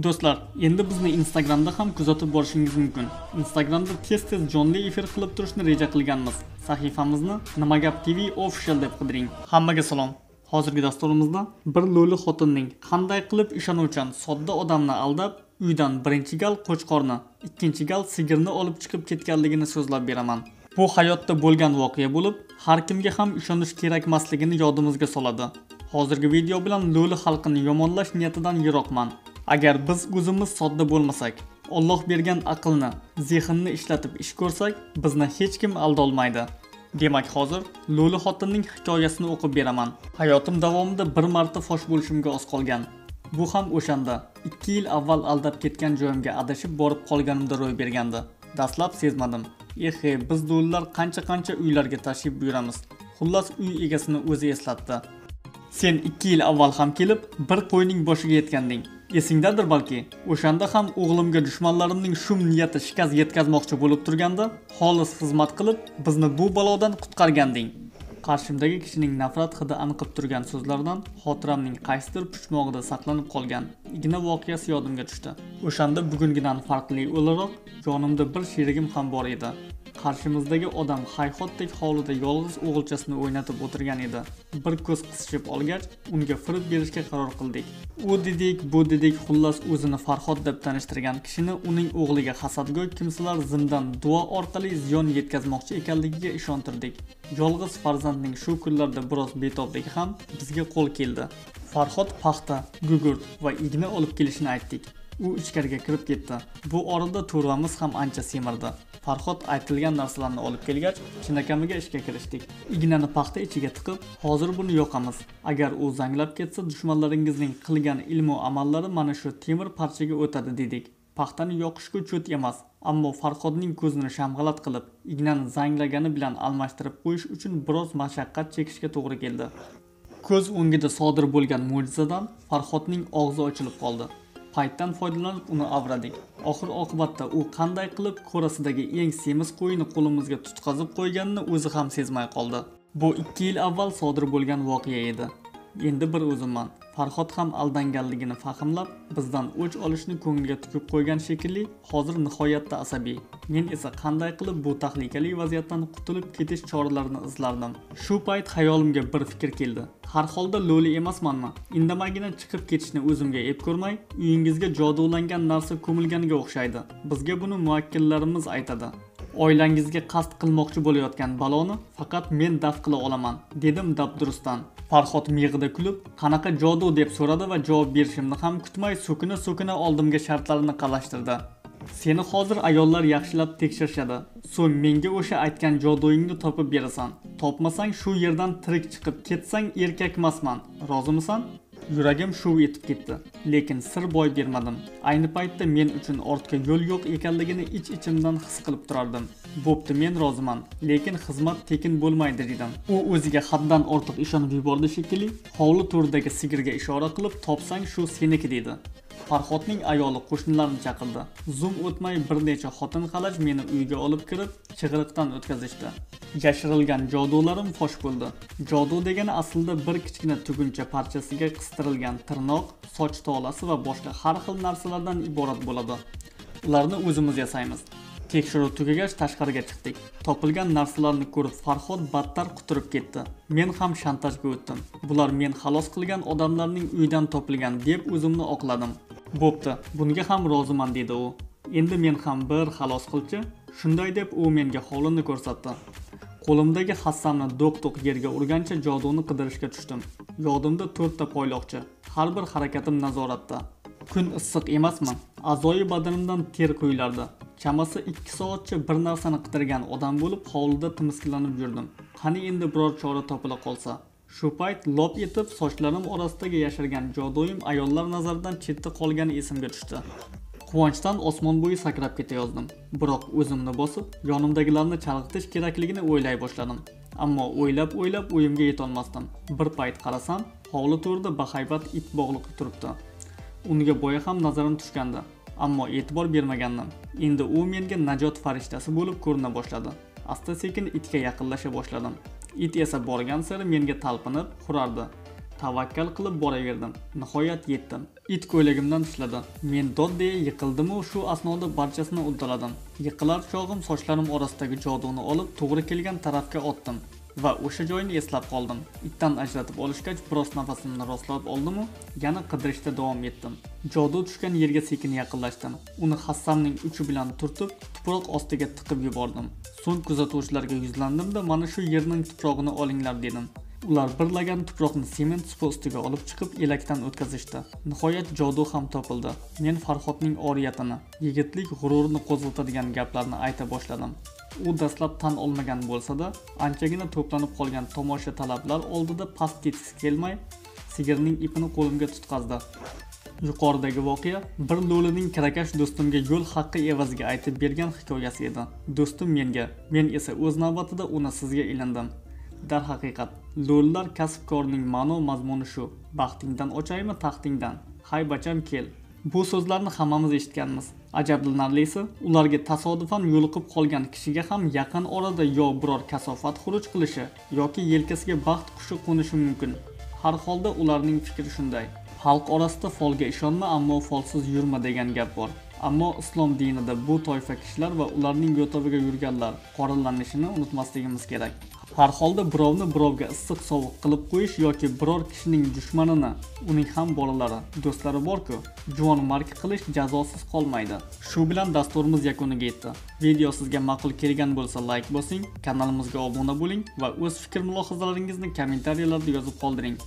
Do'stlar, endi bizni Instagramda ham kuzatib borishingiz mumkin. Instagramda tez-tez jonli efir qilib turishni reja qilganmiz. Sahifamizni Nimagap TV official deb qidiring. Hammaga salom. Hozirgi dasturimizda bir lo'li xotinning qanday qilib ishonuvchan sodda odamni aldab, uydan birinchi gal qo'chqorni, ikkinchi gal sigirni olib chiqib ketganligini so'zlab beraman. Bu hayotda bo'lgan voqea bo'lib, har kimga ham ishonish kerakmasligini yodimizga soladi. Hozirgi video bilan lo'li xalqini yomonlash niyatidan yiroqman. Agar biz o'zimiz sodda bo'lmasak, Alloh bergan aqlni, zehnni ishlatib ish ko'rsak, bizni hech kim aldolmaydi. Demak, hozir lo'li xotinning hikoyasini o'qib beraman. Hayotim davomida bir marta fosh bo'lishimga oz qolgan. Bu ham o'shanda 2 yil avval aldab ketgan joyimga adashib borib qolganimda ro'y bergandi. Dastlab sezmadim. Ehe, biz lo'lilar qancha-qancha uylarga tashrif buyuramiz. Xullas, uy egasini o'zi eslatdi. Sen 2 yil avval ham kelib, bir qo'yning boshiga yetganding. Esingdadir balki, o'shanda ham o'g'limga dushmanlarimning shum niyati shikast yetkazmoqchi bo'lib turganda, xolis xizmat qilib, bizni bu balodan qutqarganding. Qarshimdagi kishining nafrat hidi anqib turgan so'zlaridan xotiramning qaysidir puchmog'ida saqlanib qolgan igna voqeasi yodimga tushdi. O'shanda bugungidan farqli o'laroq yonimda bir sherigim ham bor edi. Qarshimizdagi odam hayhotdek hovlida yolg'iz o'g'ilchasini o'ynatib o'tirgan edi. Bir ko'z qisishib olgach, unga firib berishga qaror qildik. U dedik, bu dedik, xullas o'zini Farhod deb tanishtirgan kishini uning o'g'liga hasadgo'y kimsalar zimdan duo orqali ziyon yetkazmoqchi ekanligiga ishontirdik. Yolg'iz farzandning shu kunlarda biroz betobligi ham bizga qo'l keldi. Farhod paxta, gugurt va igna olib kelishini aytdik. U ichkariga kirib ketdi. Bu orada to'rvamiz ham ancha semirdi. Farhod aytilgan narsalarni olib kelgach, chinakamiga ishga kirishdik. Ignani paxta ichiga tiqib, hozir buni yoqamiz. Agar u zanglab ketsa, dushmanlaringizning qilgan ilmu amallari mana shu temir parchaga o'tadi dedik. Paxtani yoqishga cho't emas, ammo Farhodning ko'zini shamg'alat qilib, ignani zanglagani bilan almashtirib qo'yish uchun biroz mashaqqat chekishga to'g'ri keldi. Ko'z o'ngida sodir bo'lgan mo'jizadan Farhodning og'zi ochilib qoldi. Paytdan foydalanib uni avradik. Oxir oqibatda u qanday qilib qo'rasidagi eng semiz qo'yini qo'limizga tutqazib qo'yganini o'zi ham sezmay qoldi. Bu 2 yil avval sodir bo'lgan voqea edi. Endi bir o'zimman. Farhod ham aldanganligini fahmlab, bizdan o'ch olishni ko'ngliga tukib qo'ygan shekilli, hozir nihoyatda asabiy. Men esa qanday qilib bu tahlikali vaziyatdan qutulib ketish choralarini izlardim. Shu payt xayolimga bir fikr keldi. Har holda lo'li emasmanmi? Indamaygina chiqib ketishni o'zimga ep ko'rmay, uyingizga jodulangan narsa ko'milganiga o'xshaydi. Bizga buni muvakkillarimiz aytadi. Oilangizga qasd qilmoqchi bo'layotgan baloni faqat men daf qila olaman, dedim dabdurustdan. Farhod miyig'ida kulib, qanaqa jodu deb so'radi va javob berishimni ham kutmay so'kina-so'kina oldimga shartlarini qalashtirdi. Seni hozir ayollar yaxshilab tekshirishadi. So'ng menga o'sha aytgan joduyingni topib berasan. Topmasang shu yerdan tirik chiqib ketsang erkakmasman. Rozimisan? Yuragim shuv etib ketdi, lekin sir boy bermadim. Ayni paytda men uchun ortga yo'l yo'q ekanligini ich-ichimdan his qilib turardim. Bo'pti, men roziman, lekin xizmat tekin bo'lmaydi dedim. U o'ziga haddan ortiq ishonib yubordi shekilli, hovli to'ridagi sigirga ishora qilib, topsang shu seniki dedi. Farhodning ayoli qo'shnilarni chaqirdi. Zum o'tmay bir necha xotin xalaj meni uyga olib kirib, chig'iriqdan o'tkazishdi. Yashirilgan jodularim fosh bo'ldi. Jodu degani aslida bir kichkina tuguncha parchasiga qistirilgan tirnoq, soch tolasi va boshqa har xil narsalardan iborat bo'ladi. Ularni o'zimiz yasaymiz. Tekshiruv tugagach tashqariga chiqdik. Topilgan narsalarni ko'rib Farhod battar quturib ketdi. Men ham shantajga o'tdim. Bular men xalos qilgan odamlarning uydan topilgan deb o'zimni oqladim. Bo'pti, bunga ham roziman dedi u. Endi men ham bir xalos qilchi. Shunday deb u menga hovlini ko'rsatdi. Qo'limdagi hassamni do'q-do'q yerga urgancha joduni qidirishga tushdim. Yodimda 4 ta poyloqchi. Har bir harakatim nazoratda. Kun issiq emasmi? A'zoyi badanimdan ter quyilardi. Chamasi 2 soatcha bir narsani qidirgan odam bo'lib hovlida timiskilanib yurdim. Qani endi biror chora topila qolsa. Shu payt lop etib sochlarim orasidagi yashirgan joduyim ayollar nazaridan chetda qolgani esimga tushdi. Quvonchdan osmon bo'yi sakrab ketayozdim. Biroq o'zimni bosib, yonimdagilarni chalg'itish kerakligini o'ylay boshladim. Ammo o'ylab-o'ylab o'yimga yetolmasdim. Bir payt qarasam, hovli to'rida bahaybat it bog'liq turibdi. Unga boya ham nazarim tushgandi, ammo e'tibor bermagandim. Endi u menga najot farishtasi bo'lib ko'rina boshladi. Asta-sekin itga yaqinlasha boshladim. It esa borgan sari menga talpinib, hurardi. Tavakkal qilib boraverdim. Nihoyat yetdim. It ko'ylagimdan tishladi. Men dod deya yiqildim-u, shu asnoda barchasini uddaladim. Yiqilar chog'im sochlarim orasidagi joduni olib, to'g'ri kelgan tarafga otdim va o'sha joyni eslab qoldim. Itdan ajratib olishgach, biroz nafasimni rostlab oldim-u, yana qidirishda davom etdim. Jodu tushgan yerga sekin yaqinlashdim. Uni hassamning uchi bilan turtib, tuproq ostiga tiqib yubordim. So'ng kuzatuvchilarga yuzlandim-da, mana shu yerning tuprog'ini olinglar dedim. Ular bir lagan tuproqni sement supa ustiga olib chiqib, elakdan o'tkazishdi. Nihoyat jodu ham topildi. Men Farhodning oriyatini, yigitlik g'ururini qo'zg'atadigan gaplarni ayta boshladim. U dastlab tan olmagan bo'lsa-da, anchagina to'planib qolgan tomosha talablar oldida past ketgisi kelmay, sigirning ipini qo'limga tutqazdi. Yuqoridagi voqea bir lo'lining kirakash do'stimga yo'l haqqi evaziga aytib bergan hikoyasi edi. Do'stim menga, men esa o'z navbatida uni sizga ilindim. Darhaqiqat, lo'lilar kasb-korining ma'no mazmuni shu: baxtingdan ochaymi, taxtingdan. Hay bacham kel. Bu so'zlarni hammamiz eshitganmiz. Ajablanarlisi, ularga tasodifan yo'liqib qolgan kishiga ham yaqin orada yo biror kasofat xuruj qilishi yoki yelkasiga baxt qushi qo'nishi mumkin. Har holda ularning fikri shunday. Xalq orasida folga ishonma, ammo folsiz yurma degan gap bor. Ammo islom dinida bu toifa kishilar va ularning yo'toviga yurganlar qoralanishini unutmasligimiz kerak. Har holda birovni birovga issiq sovuq qilib qo'yish yoki biror kishining dushmanini, uning ham bolalari, do'stlari bor-ku, juvonmarg qilish jazosiz qolmaydi. Shu bilan dasturimiz yakuniga yetdi. Video sizga ma'qul kelgan bo'lsa like bosing, kanalimizga obuna bo'ling va o'z fikr mulohazalaringizni kommentariyalarda yozib qoldiring.